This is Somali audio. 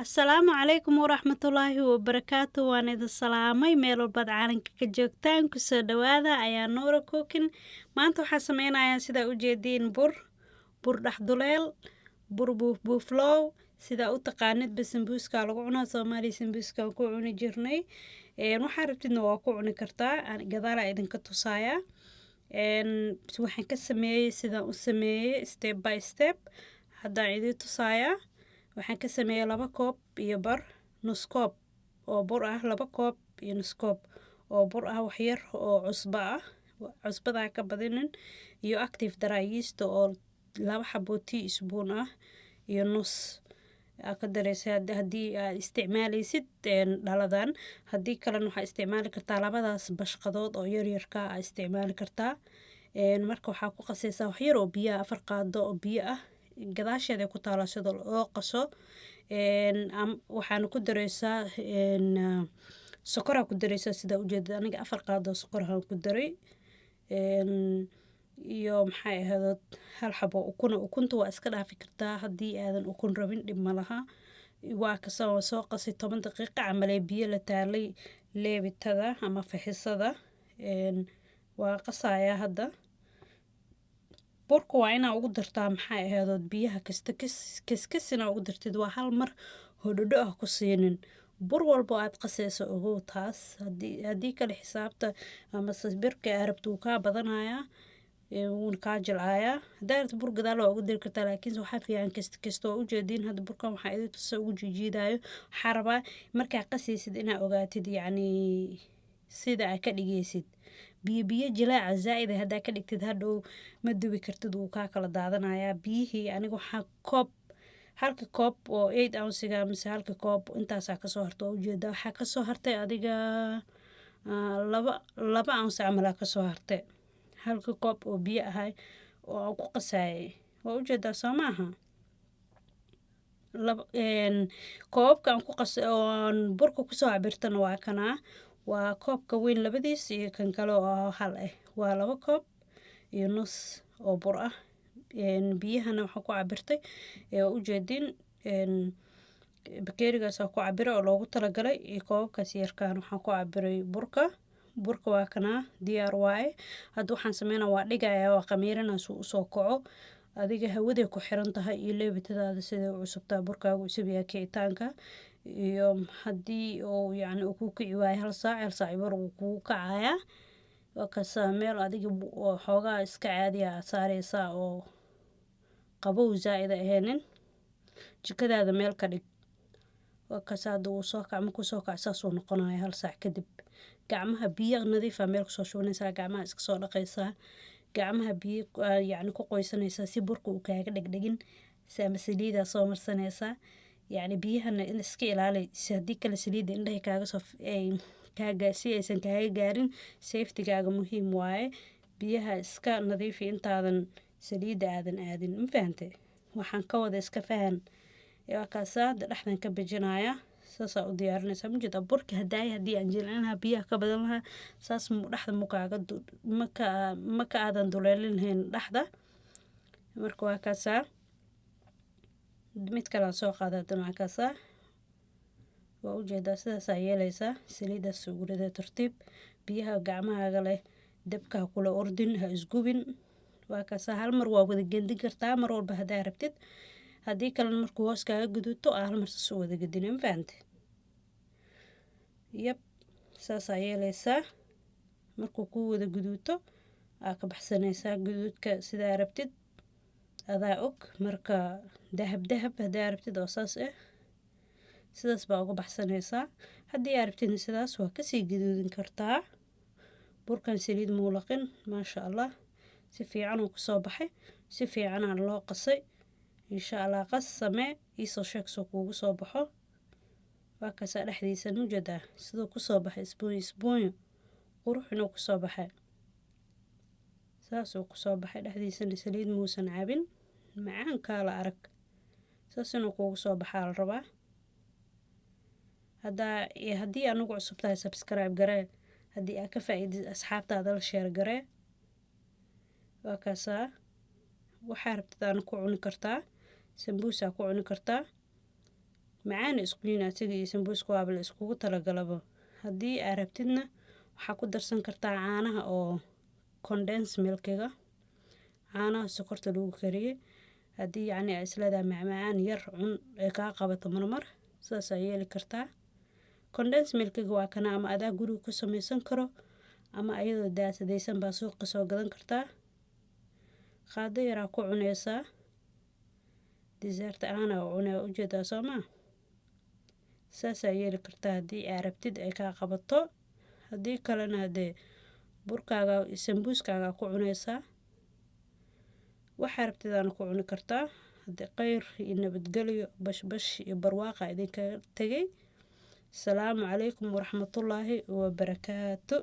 Asalaamu calaykum waraxmatullaahi wabarakaatu. Waan idin salaamay meel walbaad caalamka ka joogtaan. Kusoo dhawaada ayaa Nuura Cooking. Maanta waxaa sameynayaa, sidaa ujeediin, bur bur dhexduleel, bur buuf buuflow, sidaa u taqaanidba. Sambuuska lagu cunaa. Soomaaliya sambuuskaan ku cuni jirnay. Waxaa rabtidna waa ku cuni kartaa. Gadaalaa idinka tusaaya waxaan ka sameeyey, sidaan u sameeyey, step by step haddaan idiin tusaaya. Waxaan ka sameeyey 2 koob iyo bar, nus koob oo bur ah, 2 koob iyo nus koob oo bur ah, waxyar oo cusbo ah, cusbadaa ka badinin, iyo active dry yeast oo 2 xabo tea spoon ah iyo nus aa ka dareysa haddii aad isticmaaleysid dhaladan. Haddii kalena waxaa isticmaali kartaa labadaas bashqadood oo yaryarka aa isticmaali kartaa. Marka waxaa ku qasaysaa waxyar oo biyo ah, 4 qaado oo biyo ah. Gadaasheeda ku taalaa sida loo qaso. Waxaana ku dareysaa sokoraa ku dareysaa. Sidaa ujeedad, aniga 4 qaado oo sokor ahaan ku daray iyo, maxay ahayd, hal xabo ukuna. Ukunta waa iska dhaafi kartaa haddii aadan ukun rabin, dhib ma laha. Waa kasoo soo qasay, 10 daqiiqo camalee biyo la taalay leebitada ama fixisada. Waa qasayaa hadda. Burka waa inaa ugu dartaa, maxay ahaydood, biyaha kasta kaskas inaa ugu dartid, waa hal mar hodhodho ah ku siinin. Bur walbo aad qasayso, ogow taas. Haddii kale xisaabta ama birka aa rabto wuu kaa badanayaa, wuuna kaa jilcayaa. Haddaa rabto, bur gadaal waa ugu dari kartaa, laakiinse waxaa fiican kasta kasta. Waa ujeediin hadda burkan waxaa idin tusa ugu jiijiidayo. Waxaa rabaa markaa qasaysid inaa ogaatid, yacni, sida aa ka dhigaysid. Biyo biyo jilaaca zaa'id ah haddaa ka dhigtid, hadhow ma dubi kartid, wuu kaa kala daadanayaa. Biyihii aniga waxaa koob, halka koob oo 8 ounce-iga mise halka koob intaasaa kasoo harta. Waa ujeedaa, waxaa kasoo hartay adiga laba ounce camalaa kasoo hartay halka koob oo biyo ahay oo aan ku qasayay. Waa ujeedaa, soo maaha? Laba koobabka aan ku qasay oo aan burka kusoo cabirtana waa kanaa. Waa koobka weyn labadiis iyo kan kale oo hal ah. Waa 2 koob iyo nus oo bur ah. Biyahana waxaan ku cabirtay, waa ujeedin, bakeerigaas ku cabiray oo loogu talagalay, iyo koobabkaas yarkaan waxaan ku cabiray burka. Burka waa kanaa, diyaar waaye. Hadda waxaan sameynaa, waa dhigayaa, waa qamiirinaa suu usoo kaco. Adiga hawaday ku xiran tahay iyo leebitadaada siday u cusubtahay, burkaagu cusub yahay kicitaanka. Iyo haddii uu, yacni, uu ku kici waayo hal saac, hal saac bar wuu kugu kacayaa. Waa kasaa. Meel adiga oo xoogaa iska caadiya aad saareysaa oo qabow zaa'id ahaynin, jikadaada meel ka dhig. Waa kaas, hadda wuu soo kac. Markuu soo kac, saasuu noqonaya hal saac kadib. Gacmaha biyo nadiif ah meel kusoo shubanaysaa, gacmaha iska soo dhaqaysaa, gacmaha biyo, yacni, ku qoysanaysaa si burka uu kaaga dhegdhegin, si ama saliidaa soo marsanaysaa. Yacni, biyahana in iska ilaali, si haddii kale saliidda indhaha kaaga soo ay kaaga, si aysan kaaga gaarin. Safety-gaaga muhiim waaye. Biyaha iska nadiifi intaadan saliidda aadan aadin. Ma fahantay waxaan ka wada? Iska fahan. Waa kaasaa, hadda dhexdan ka bejinaya. Saasaa u diyaarinaysaa. Majeeda burka hadaaya, haddii aan jilcin lahaa, biyaha ka badan lahaa, saas dhexda mukaaga maka maka aadan duleelin lahayn dhexda. Marka waa kaasaa. Mid kale aan soo qaada haddana. Waa kaasaa, waa ujeedaa, sidaasaa yeelaysaa. Saliidaas ugu rida tartiib, biyaha gacmahaaga leh, dabka ha kula ordin, ha isgubin. Waa kaasaa. Hal mar waa wada gendin kartaa mar walba haddaa rabtid. Haddii kalena, markuu hoos kaaga guduto, aa hal mar saas u wada gedina. Ma fahante? Yab, saasaa yeelaysaa. Markuu kuu wada guduuto, aa ka baxsanaysaa. Guduudka sidaa rabtid adaa og. Marka dahab dahab haddaa rabtid oo saas ah, sidaas baa uga baxsanaysaa. Haddii aa rabtidna, sidaas waa kasii gaduudin kartaa. Burkan saliid muulaqin, maasha Allah, si fiican uu kusoo baxay, si fiicanaa loo qasay. Insha Allah qas, samee, iisoo sheeg soo kuugu soo baxo. Waa kaasaa dhexdiisa, mujeedaa siduu kusoo baxay? Isbuunyo isbuunyo qurux inuu kusoo baxay, saasuu kusoo baxay. Dhexdiisana saliid muusan cabin, macaankaa la arag. Saas inuu kuugu soo baxaa la rabaa. Haddaa haddii anugu cusub tahay, subscribe garee. Haddii aa ka faa'iidid, asxaabtaada la share garee. Waa kaasaa. Waxaa rabtid aana ku cuni kartaa, sambuusaa ku cuni kartaa. Macaan isku yihiin asiga iyo sambuuska, waaba la iskugu talagalaba. Haddii aad rabtidna, waxaa ku darsan kartaa caanaha oo condense milkiga, caanaha sokorta lagu kariyey. Haddii yacni aa isleedahay macmacaan yar cun ay kaa qabato marmar, sidaas aa yeeli kartaa. Condense milkiga waa kana, ama adaa guriga ku sameysan karo ama ayadoo daasadaysan baa suuqa soo gadan kartaa. Qaado yaraa ku cuneysaa, dessert ahaana u cunaa, ujeedaa soo maa? Saasaa yeeli kartaa haddii aa rabtid ay kaa qabato. Haddii kalena, hadee burkaaga, sambuuskaaga ku cuneysaa, waxaa rabtidaana ku cuni kartaa. Haddii kheyr iyo nabadgelyo, bashbash iyo barwaaqa idinkaga tegay. Asalaamu calaykum waraxmatullaahi wabarakaatu.